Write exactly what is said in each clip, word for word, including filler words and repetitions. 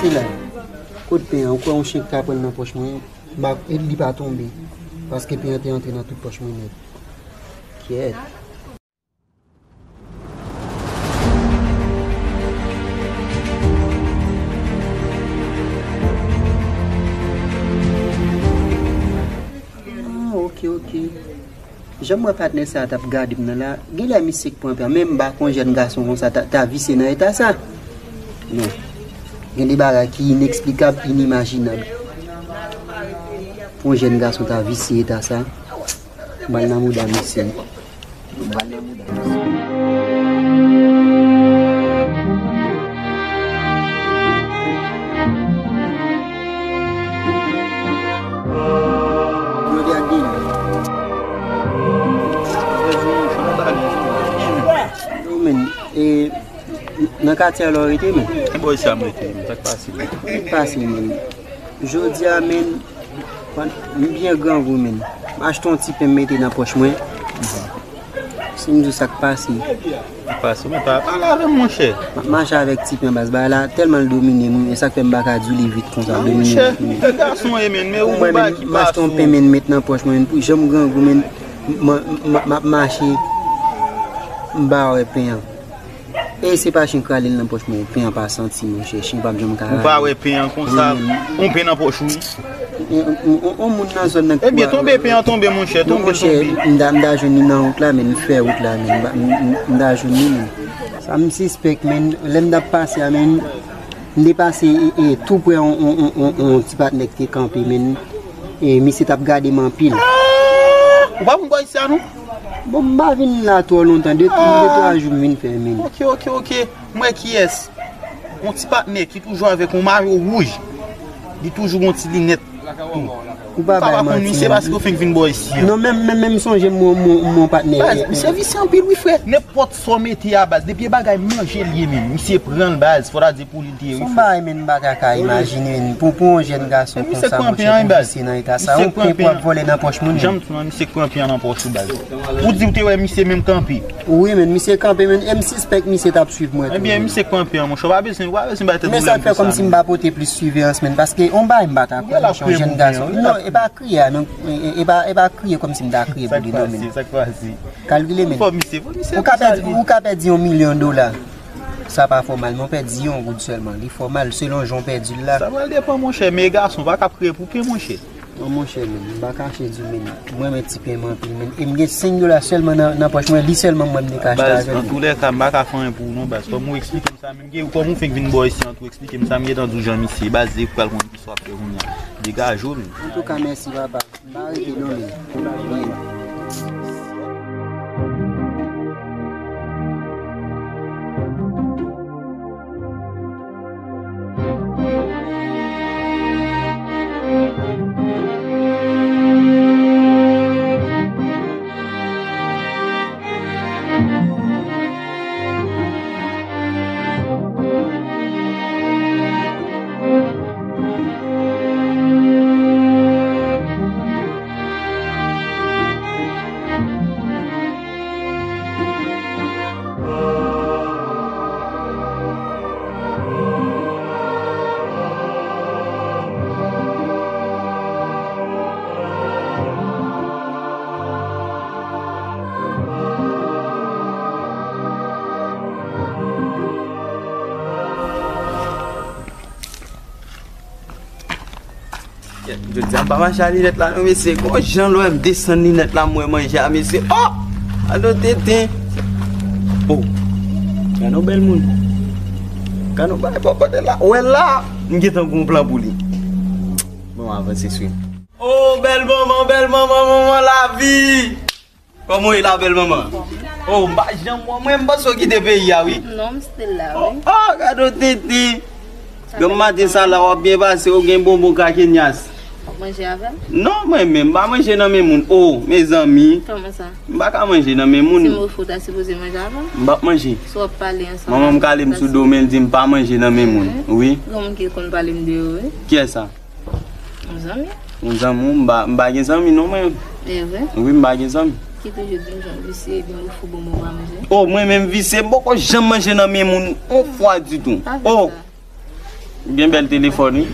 Se la. Kot pen an? Ou kwè yon chen k ka pran l nan pòch mwen? M pa, li pa tonbe. Paske pen an te antre nan tout pòch mwen nèt. Kyèt. Ah, ok, ok. Jan m wè patnè sa a t ap gade m nan la, genlè misye k pran pen an, men m pa kwè yon jèn gason konsa ta, ta visye nan eta sa. Non. Gen de bagay ki ineksplikab, inimajinab. Pou yon jèn gason ta visye eta sa, m pral nan mouda misye. M pral nan mouda misye. Yo, men, e, nan katye a la w rete, men? E bò isi a m rete, men. Sa k pase? Sa k pase, men? Jodi a, men, m byen grangou, men. M achte yon ti pen m mete nan pòch mwen. Si m di w sa k pase. Pase, men pa pale avè m, monchè. M ap mache avèk ti pen baz. Bagay la tèlman l domine m, wi, e sa k fè m pa ka di w li vit konsa, domine m. Monchè, ki gason w ye, men, men ou gon bagay ki pase w. M achte yon pen, men, m met nan pòch mwen, men, pou jan m grangou, men, m, m, m, m ap mache, m pa wè pen an. E se pa chen k rale l nan pòch mwen, pen an pa santi, monchè, chen p ap janm ka rale. Ou pa wè pen an konsa, yon pen nan pòch ou, wi. On, on, on, on moun nan zòn nan ki... Ebyen, tonbe pen an tonbe, monchè, tonbe, tonbe. Monchè, m ta, m ta jwenn li nan wout la, men m fè wout la, men m pa, m, m, m ta jwenn li, men. Sa m sispèk, men, lè m t ap pase a, men, m te pase, e, e, tou prè on, on, on, on, on ti patnè ki te kanpe, men, e, misye t ap gade m anpil. Ou pa konn bò isi a, non? Bon, m pa vin la twò lontan, de, de twa jou m vin fè, men. Ok, ok, ok. M wè kiyès. On ti patnè ki toujou avèk on mayo wouj. Li toujou gon ti linèt. Ou pa bay manti, men. Ou pa konn misye paske w fenk vin bò isi a. Non, men, men, men m sonje m, m, m, m patnè. Baz, misye visye anpil, wi, frè. Nenpòt sa w mete a, baz, depi e bagay manje l ye, men misye pran l, baz. Fò ta di pou li l te ye, wi, frè. Se yon bagay, men, m pa ka, ka imajine, men. Pou, pou yon jèn gason konsa, monchè, pou visye nan eta sa, yon pen pou ap vòlè nan pòch moun, men. Misye k pran pen an nan pòch ou, baz. Ou di w te wè misye menm kanpe. Wi, men, misye kanpe, men, e m sispèk misye t ap swiv mwen tou, men. Ebyen, misye k pran pen an, monchè, w pa bezwen, w pa bezwen bay tèt ou pwoblèm pou sa, men. Men sa k fè kòmsi m pa pote plis siveyans, men, paske on bagay m pa ka kwè, monchè, yon jèn gason. Non, e pa kriye a, non, e, e, e pa, e pa kriye kòmsi m ta kriye pou li, non, men. Sa k pase, sa k pase? Kalkile, men. Fò misye, fò misye. Ou ka pèdi, ou ka pèdi yon milyon dola. Sa pa fè w mal, men w pèdi yon goud sèlman. Li fè w mal, selon jan w pèdi l la. Sa pral depann, monchè, men gason pa ka ap kriye pou pen, monchè. Non, monchè, men, m pa kache di w, men, m renmen ti pen m anpil, men, e m gen senk dola sèlman nan, nan pòch mwen, li sèlman m wè m te ka achte avè l. Baz, antoulèka, m pa ka fè anyen pou ou non, baz. Kòman w eksplike m sa menm, gen, kòman w fenk vin bò isi an tou, eksplike m sa, m gentan di w jan misye, baz, e pral konn kisa w ap fè kounye a. Degaje w, men. Antouka, mèsi, papa. M pa rete non, men. Jodi a m pa mache a linèt la non, mesye. Gon jan lè m desann linèt la, m wè manje a, mesye. Oh! Gade yon tenten. Oh! Gade yon bèl moun. Gade yon bagay bò kote la. Ou wè la, m gentan gon plan pou li. Bon, avanse sou. Oh, bèl manman, bèl manman, manman lavi. Kòman w ye la, bèl manman? Oh, m pa janm wè w. Mwen, m panse w kite peyi a, wi. Non, m still la, wi. Oh, oh, gade yon tenten. Granm maten sa la, w ap byen pase, w gen bonbon krakenyas. W ap manje avè m? Non, mwen menm, m pa manje nan men moun. Oh, mezanmi. Kòman sa? M pa ka manje nan men moun. Ti mofo ta sipoze manje avè m? M p ap manje. Si w ap pale ansanm. Manman m kale m sou do, men l di m pa manje nan men moun. Wi. Gen moun ki konn pale m de yo, wi. Kiyès sa? Yon zanmi. Yon zanmi w? M pa, m pa gen zanmi non, mwen. E vre? Wi, m pa gen zanmi. Ki toujou di m jan w visye, epi m ofri w bonbon pa manje. Oh, mwen menm visye, m poko janm manje nan men moun, yon fwa ditou. Oh! Ou gen bèl telefòn, wi.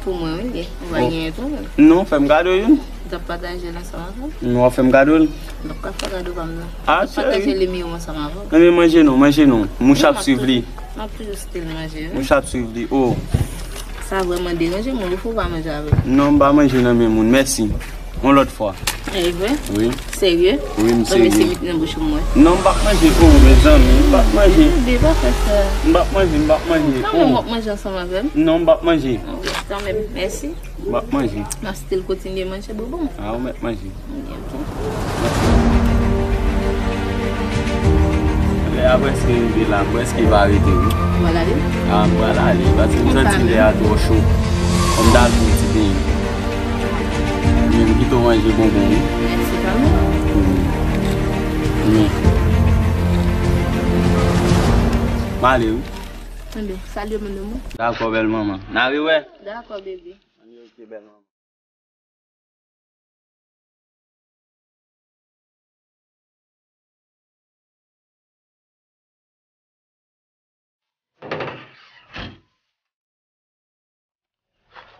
Pou mwen, wi, li ye. Ou va genyen tou, menm. Non, fè m kado youn. Ou t ap pataje l ansanm avè m? Non, w ap fè m kado l. M p ap ka fè kado pa m, non. Ah, cheri. M ap pataje nimewo ansanm avè w. Enben, manje non, manje non. Mouche ap swiv li. M ap toujou stil manje, wi. Mouche ap swiv li. Oh. Sa vrèman deranje mwen, wi, fò w pa manje avè m. Non, m pa manje nan men moun. Mèsi. Yon lòt fwa. E vre? Wi. Serye? Wi, m serye. Mwen mesi mit nan bouch ou mwen. Non, m p ap manje. Oh, mezanmi, m p ap manje. Bebe, pa fè sa. M p ap manje, m p ap manje. Kanmenm, w ap manje ansanm avè m? Non, m p ap manje. Ok, kanmenm, mèsi. M p ap manje. M ap still kontinye manje bonbon. Ah, ou mèt manje. Ok, ok. Lè a prèske rive la, m prèske va rete, wi. Ou pral ale? Ah, m pral ale, paske m santi lè a twò cho. Fò m t al pou ti peyi. Men m kite w manje bonbon, wi. Mèsi kanmenm. Mm. Men. M ale, wi. Enben, salye moun nan, mwen. Dakò, bèl manman. N a rewè. Dakò, bebe. Ann, ok, bèl manman.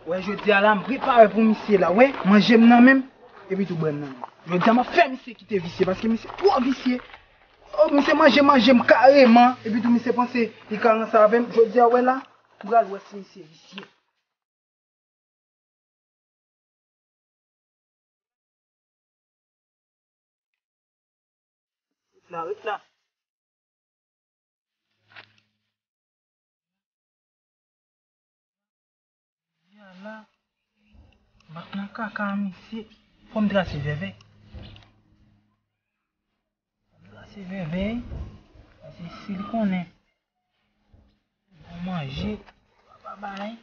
Wè, jodi a la, m prepare pou misye la. Wè, manje m nan men m, epi tou bwè m nan men m. Jodi a, m ap fè misye kite visye, paske misye twò visye. Oh, misye manje, manje m kareman, epi tou misye panse li ka ranse avè m. Jodi a, wè la, m pral wè si misye visye. Ret la, ret la. Ya la, bat nan kaka a misye. Fò m trase vèvè. Fò m trase vèvè. Paske si li konnen bon manje, pa bay.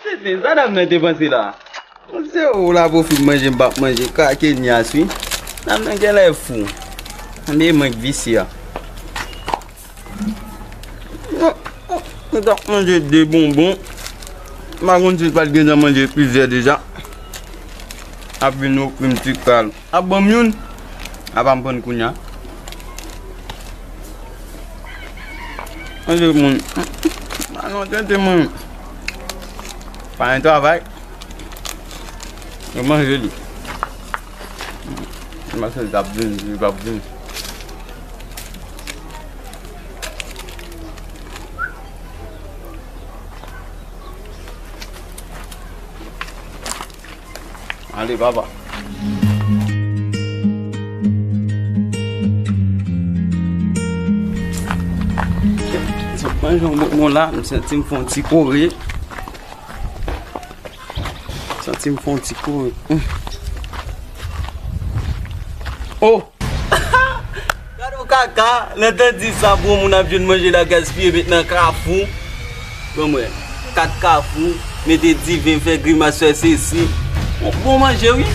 Tete, sa dam nan te panse la? Se ou la pou fin manje, m p ap manje. Ka Kenyas, wi. Dam nan genlè fou. Anben, mwen k visye a. Mwen t ap manje de bonbon. M pa konn si l pa t gentan manje plizyè deja. Ap vin ofri m ti kal. Ap ban m youn. Apa m pran kounya. Manje moun. Pa non tenten mwen. Pa gen travay. Yo manje li. Mwen se l t ap vin, li p ap vin. Ale, papa. Sot manje yon bonbon la, m santi m fè yon ti kore. Santi m fè yon ti kore. Mm. Oh! Gade yon kaka, lè tande sa, bon moun ap jwenn manje la gaspiye, met nan kafou. Bon, mwen, kat kafou, mete diven, fè grimas, fè sesi. Bon, bon manje, wi.